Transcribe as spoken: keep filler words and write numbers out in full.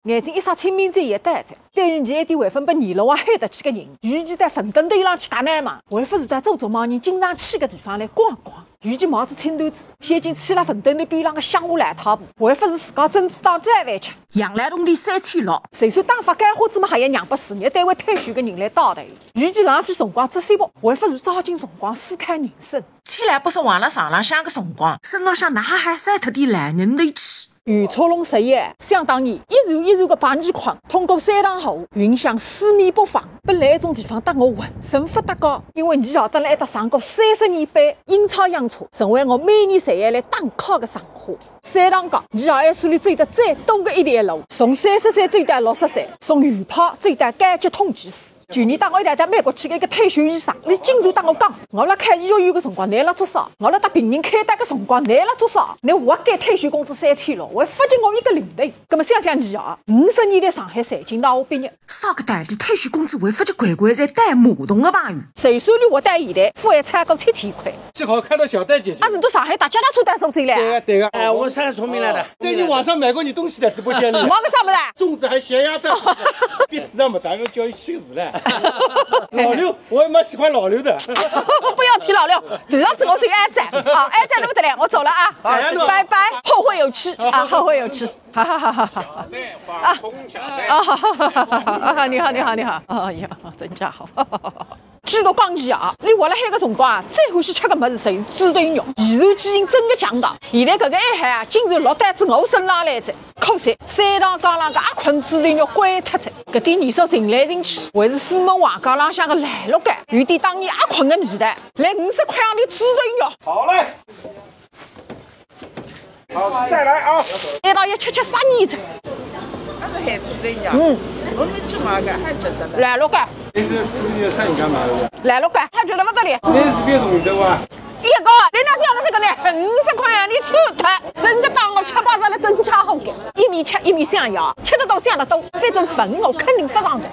眼睛一眨，清明节也到哉。对于伲搿点会分拨阎罗王喊得起个人，与其到坟墩头浪去轧奶妈，还不如到做做梦人经常去个地方来逛逛。与其冒仔青头子，先前去了坟墩头边浪个乡下老太婆，还不如自家蒸仔当早饭吃。养老铜钿三千六，就算打发干花子么，还要让拨事业单位退休个人来带头。与其浪费辰光做节目，还不如抓紧辰光思考人生。 千万勿说忘了床浪向个辰光，身浪向哪哈还晒脱点烂人头去。雨初龙十一，想当年，一船一船个白泥矿通过三塘河运向四面八方。本来搿种地方搭我浑身勿搭界，因为伲爷蹲辣埃搭上过三十年班，阴差阳错，成为我每年侪要来打卡个场化。三塘街，伲爷一生里走得最多个一条路，从三十岁走到六十岁，从右派走到高级统计师。 去年带我一道到美国去个一个退休医生，伊经常搭我讲，我辣开医学院个辰光，侬辣做啥？我辣搭病人开刀个辰光，侬辣做啥？侬活该退休工资三千六，还勿及我一个零头。葛么想想伲啊，五十年代上海财经大学毕业，啥个道理？退休工资还勿及乖乖在倒马桶个朋友。就算伊活到现在，勿会超过七千块。 最好看到小玳姐姐。啊，是到上海大脚踏车到苏州来啊？对个，对个。哎，我上海聪明来的。最近网上买过你东西的直播间里。买个啥物事啊？粽子还咸鸭蛋，别指望么，大概叫一千个字嘞。老刘，我也蛮喜欢老刘的。不要提老刘，第二次我是安仔啊，安仔对不对？我走了啊，哎呀拜拜，后会有期啊，后会有期。 哈哈哈哈哈。啊，你好，你好，你好。哎呀，真家伙。继续讲伲啊，伊活辣海个辰光啊，最欢喜吃个物事就是猪头肉，遗传基因真个强大。现在搿个爱好啊，竟然落到仔我身浪来哉。可惜，三塘街浪个阿坤猪头肉关脱哉，搿点年数寻来寻去，还是葑门横街浪向个老陆稿，有点当年阿坤个味道。来五十块洋钿猪头肉。好嘞。 好，再来啊！一道一吃吃啥物事？那个海吃的呀，嗯，我们吃嘛个还觉得了。来，老陆稿。你这吃的啥人干嘛的？来，老陆稿，还觉得勿得了。那是别动的哇。一个，人家讲的这个呢，五十块洋钿，你吃脱，真个当我吃饱了，真家伙个，一面吃一面想呀，吃得多想得多，反正分我肯定勿上的。